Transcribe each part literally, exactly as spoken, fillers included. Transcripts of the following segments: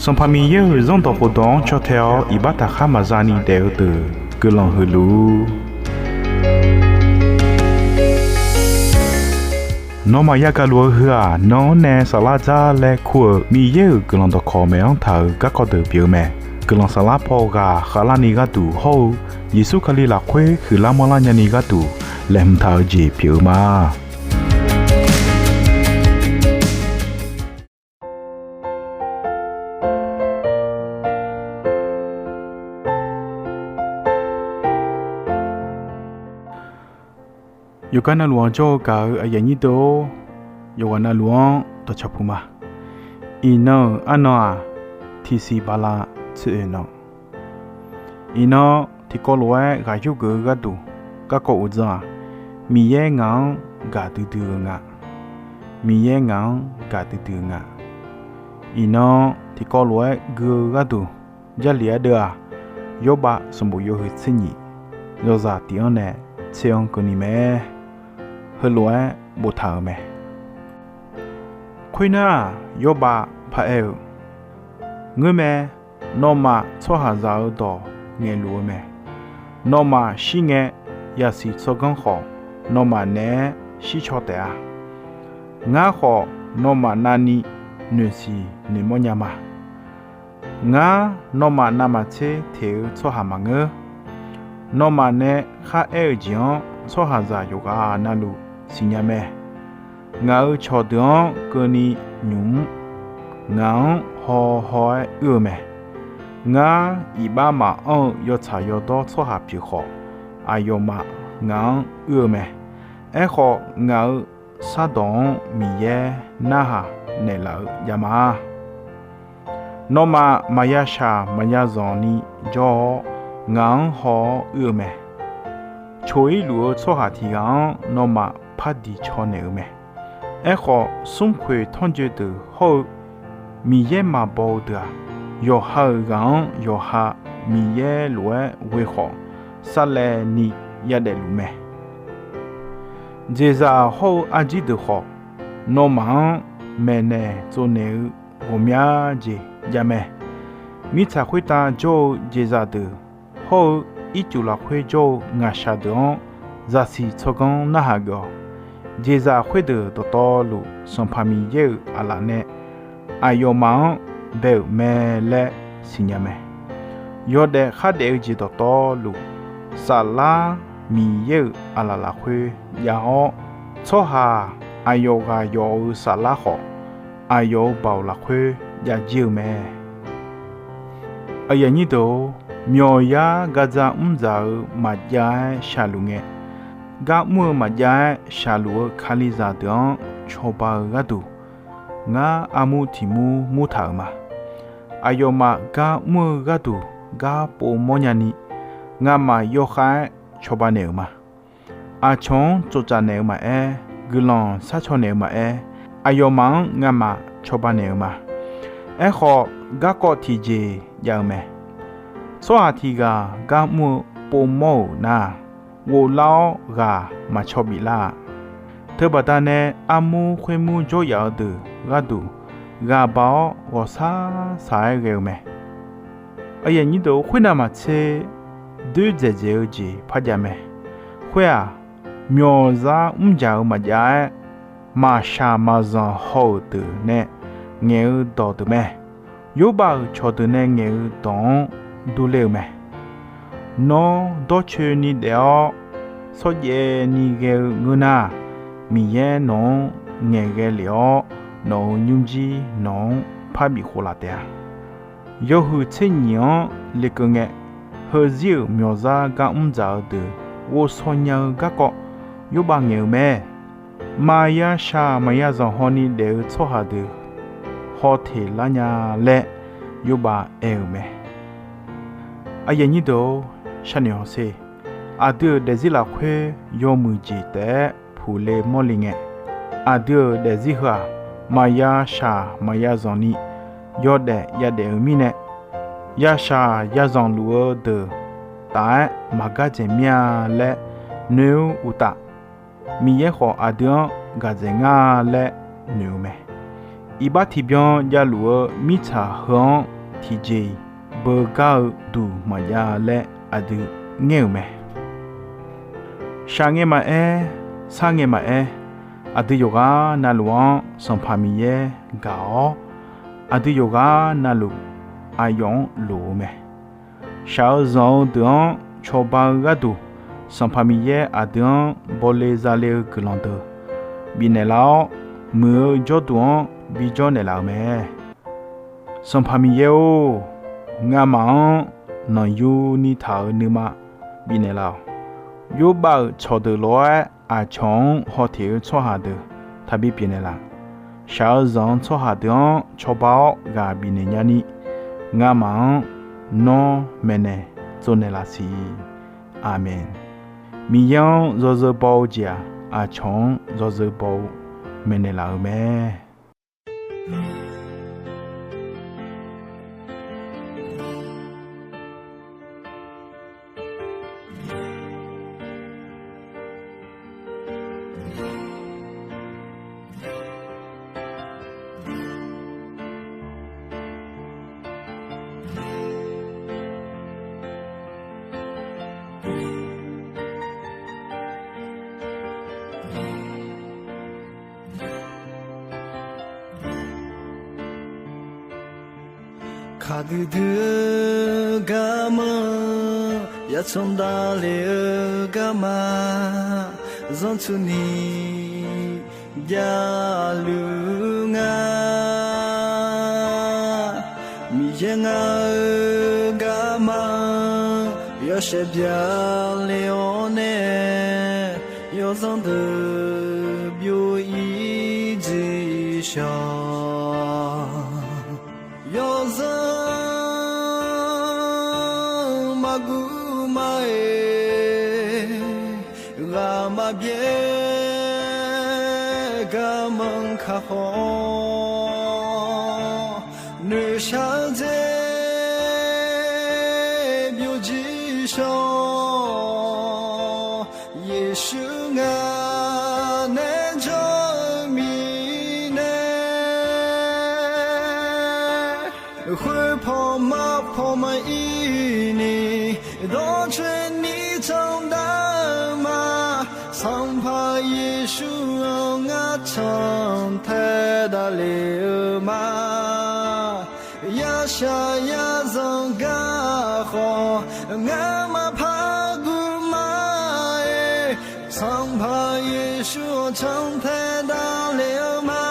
Sanqpaq Miqyaer-euq Zanrdawq khofdawq-anr caw tae-awr iqbax taqkhar maqza ni daef-eu deuq guiqlanq huiq luf-ur. Nawmaf yagaq luf-eu heu-aq, nan-anr nae saflar dzar laer kur-euq Miqyaer-euq guiqlanq dawqkawq maeq-anr taq-euq garkawv deuq pyeuf-eu mae. Guiqlanq saflar paw ghaq khavlarni gharduq hawr-eu Yeqsur Kali lafkhoer huiqlar manrlar nyani gharduq laeqhmq taq-eu jeq pyeuf-eu ma. Yawqgar navluf-anr jawr-eu gaq-eu aqyuif aqnyir deuq-or, yawqghaq navluf-anr dawqcawq puq ma. Iqnan-euq arnan-aq, tiqsiq bala tsoeq-eu nan. Iqnan tiqkawv lof-aer ghaq yurgeuf-eu gharduq garkawv uqdzan-aq, Miqyaer ngaq-anr gaq duidui-eu nga. Miqyaer ngaq-anr gaq duidui-eu nga. Iqnan tiqkawv lof-aer gui-eu gharduq, Jarlif ardeuv-aq, Yawrbav sanqbof yawhuiq tser nyif, yawzaq tiq-anr nae tser-anr keuvni mae. Heulof-aer boftaq-euq mae. Khoernar, Yawrbav paraer-eu, Ngeurmae, nawmaf tsawrhaqzaq-eu dawq ngaeqluf-eu mae. Nawmaf shirngae, yasiq tsawrganr khawf, nawmaf naeq-aer shircaw taef-a. Ngar khawf, nawmaf navni noeqsiq noeqmawr nya ma. Ngar, nawmaf navmaqtser teq-eu tsawrhaq maqngeur. Nawmaf nae kharaer-eu jeq-anr tsawrhaqzaq yawqghaq navluf siqnya mae. Ngaq-euq cawqdeuq-anr keuvni nymq-mr, ngaq-anr haw haw-aer uir-eu mae. Ngar, iqbax maqanr-eu yawtsaq yawdawr tsawrhaq pyeuf khawf, aqyawfmaf ngaq-anr uir-eu mae. Aerkhawf, ngaq-euq shardawq-anr Miqyaer narhaq naeqlaf-eu javma. Nawmaf maqya shaq maqya zanqni jawr-awr, ngaq-anr haw-awr uir-eu mae. Coq-ir luf-eu tsawrhaq tiq ghaq-anr nawmaf par diq caw naeq-eu mae. Aerkhawf, smrkhoeq tanrjoe deuq hawr-eu Miqyaer maqbaw-eu deuq-aq, yawqha-euq ghaq-anr yawqha Miqyaer lof-aer ghoe khawf, sarlaevni yadaef luf mae. Jeqzaq hawr-eu arjir deuq khawf, nawmaf-anr maeqnaeq tsovnaeq-eu ghawqmya jeq javmae. Mirtsaq khoertav jawr-eu jeqzaq deuq hawr-eu ircuf lafkhoer jawr-eu ngaqshaq deuq-anr zaqsiq tsawrganr narhaq geuf-awq. Jeqzaq khoerdeuq dawqtawvluf Sanqpaq Miqyaer-euq aqlaf nae aqyawfmaf-anr bae-euq mae laer siqnya mae. Yawdaef khardaef-eu jeq dawqtawvluf, Saflar Miqyaer-euq aqlaf lafkhoer jav-awr, tsawrhaq aqyawf ghaq yawf-eu saflar khawf, aqyawf-euq baoq lafkhoer jav jir-eu mae. Aqyuif aqnyir deuq-or, myawqyar gardza mrdzaq-eu maqjav-aer shaqluf ngae, gar mr-eu maqjav-aer shaqluf-eu Kalizaq deuq-anr cawba-eu gharduq, ngar armur tiq mur murtaq-euq ma. Aqyawfmaf gar mr-eu gharduq gar povmawr nyani, ngamaf yawkhav-aer cawba naeq-euq ma. Aqcawq-anr tsovtsaf naeq-eu maqaer, guiqlanq sharcaw naeq-eu maqaer, aqyawfmaf-anr ngamaf cawba naeq-eu ma. Aerkhawf, garkawv tiqjeq jav-eu mae. Tsawrhaq tiq ghaq gar mr-eu povmawr-euq nar-aq, ghoflar-awr ghaq maqcaw biflar-a. Teubaqda nae armur khoermur jawryaf-eu deuq gharduq, ghaq baq-awr ghawqshaq shaq-aer ghae-eu mae. Aqyuif aqnyir deuq-or, khoernav maqtser doerdzaeq dzaeq-eu jeq par jav mae. Khoer-aq, myawqzar mrdzaq-eu maqjav-aer, maqshaq maqzanq haw-euq deuq nae ngaeq-eu dawq deuq mae. Yorbav-euq cawqdeuq nae ngaeq-eu dawq-anr durler-eu mae. Nawr dawrcoeni daef-awr, shawrjaev ni ghae-eu ngeur nar, Miqyaer nawq-anr ngaeqghae lef-awr, nawq-euq nymrjir nawq-anr parbif khof laf taef-a. Yawhuiq tser nyif-anr lekeuv ngae, heuzir-euq myawqzar gar mrdzaq-eu deuq ghovshaw nya-eu garkawv Yorbav ngaeq-eu mae. Maqya shaq maqya zanq hawni daef-eu tsawrhaq deuq haw teq lar nya laer Yorbav aer-euq mae. Aqyuif aqnyir deuq-or, sharnoeq hawsher. Aqdui-euq daefzir lafkhoer yawmuiq jeq taef-aer puqle mawrle ngae, aqdui-euq daefzir heu-aq, maqya shaq maqya zanq ni yawdaef yadaef-eu mirnae, ya shaq ya zanq luf-eu deuq taf-aer maqgar dzaeq mir-a laer noeq-eu uqtaf, Miqyaer khawf aqdui-anr gaq dzaeq ngar laer noeq-eu mae. Iqbax tiqbyan javluf-eu mirtsaq heu-anr tiqjeq-iq beugar-eu duq maqjav laer aqdui ngaer-euq mae. Shaqngae maqaer, sarngae maqaer, aqdui yawqghaq navluf-anr Sanqpaq Miqyaer gaq-awr, aqdui yawqghaq navluf aqyawf-anr loq-eu mae. Shaq-eu zanq-eu deuq-anr cawba-eu gharduq, Sanqpaq Miqyaer aqdui-anr bawle zale-eu guiqlanq deuq bifnaeq laf-awr, muiq-eu jawrduq-anr bijawr naeqlaf-euq mae. Sanqpaq Miqyaer-or, ngamaf-anr nanqyuni taq-euq nuima bifnaeq laf-awq. Yawrbav-euq cawqdeuq lof-aer aqcawq-anr hawteq-eu tsawrhaq deuq taqbi pyeufnaeq laf. Shaq-eu zanq-eu tsawrhaq deuq-anr cawba-awr ghaq bifnaeq nyani, ngamaf-anr nawr maeqnaeq tsovnaeq laf siq. Aqmeq. Miqyaer-anr yawzeu baw-eu jeq-aq, aqcawq-anr yawzeu baw-eu maeqnaeq laf-euq mae. Kaqdui dui-eu garmanr, yacan davle-eu garma, zanrtsuini javluf nga. Miqyaer ngar-eu garma-anr yawshaef byale-awr nae, yawzanr deuq byov-ir dziq shawq. Yawzanr maqguv ma-aer, ghaq maqbyaer garmanr kakhof, noeqshaq-eu dzer byovjir shawq. Yeqsur ngar nae jawr-eu mirnae, khoerpaw marpaw maqir ni, dawrcoeni candav-eu ma. Sanqpaq Yeqsur-anr ngar cantae davle-eu ma. Yashaq yazanq garkhawf, ngamaf par guv ma-aer, Sanqpaq Yeqsur-anr cantae davle-eu ma.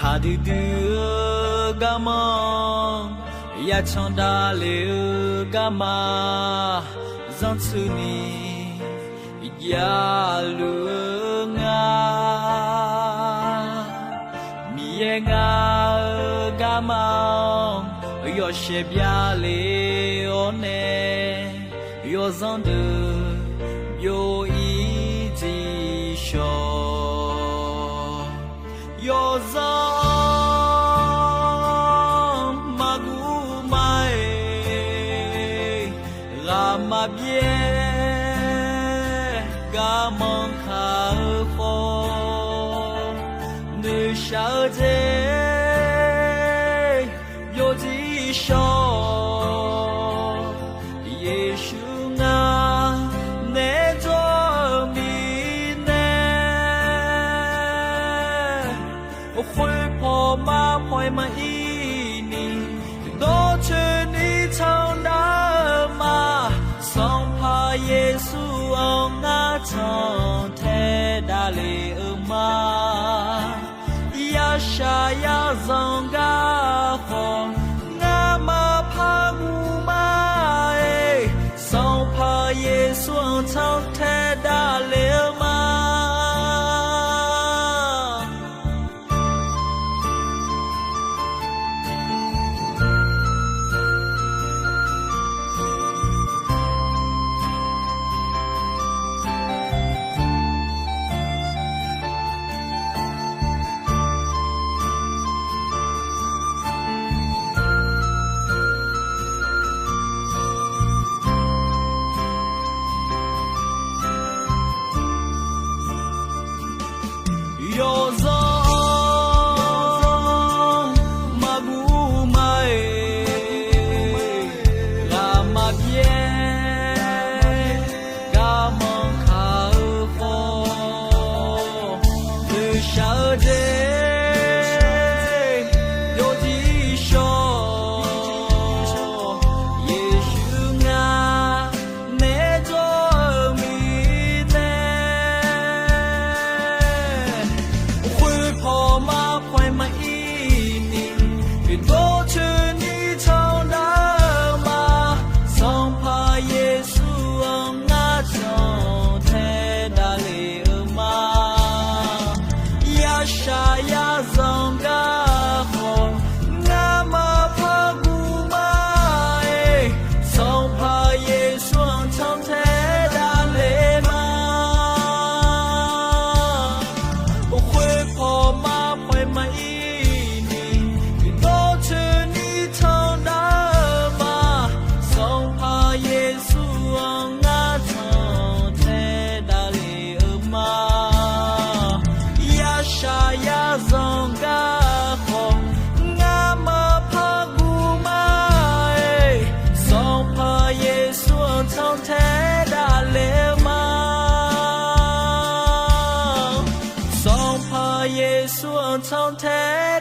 Kaqdui dui-eu garmanr, yacan davle-eu garma, zanrtsuini javluf-eu nga. Miqyaer ngar-eu garma-anr yawshaef byale-awr nae, yawzanr deuq byov-ir dziq shawq. Yawzanr maqguv ma-aer, ghaq maqbyaer garmanr kaq-eu khawf, noeqshaq-eu dzer byovjir shawq. Yeqsur ngar nae jawr-eu mirnae, khoerpaw marpaw-aer maqir ni, dawrcoeni candav-eu ma. Sanqpaq Yeqsur-anr ngar cantae davle-eu ma. Yashaq yazanq garkhawf, ngamaf par guv ma-aer, Sanqpaq Yeqsur-anr cantae davle-eu ma. Yawzanr maqguv ma-eq, ghaq maqbyaer, garmanr kaq-eu khawf, noeqshaq-eu jeq yawzir shawr. Yeqsur ngar naeq-aer jawr-eu mirnae, khoerpaw mar paw-aer maqir ni, dawrcoeni candav-eu ma. Sanqpaq Yeqsur-anr ngar cantae davlef-eu ma. Yashaq yazanq gar khawf, ngar maqpar guv ma-eq. Sanqpaq Yeqsur-anr cantae davlef ma. Khoerpaw mar paw-aer maqir ni, dawrcoeni candav-eu ma. Sanqpaq Yeqsur-anr ngar cantae davlef-eu ma. Yashaq yazanq gar khawf, ngar maqpar guv ma-eq. Sanqpaq Yeqsur-anr cantae davlef-eu ma. Sanqpaq Yeqsur-anr cantae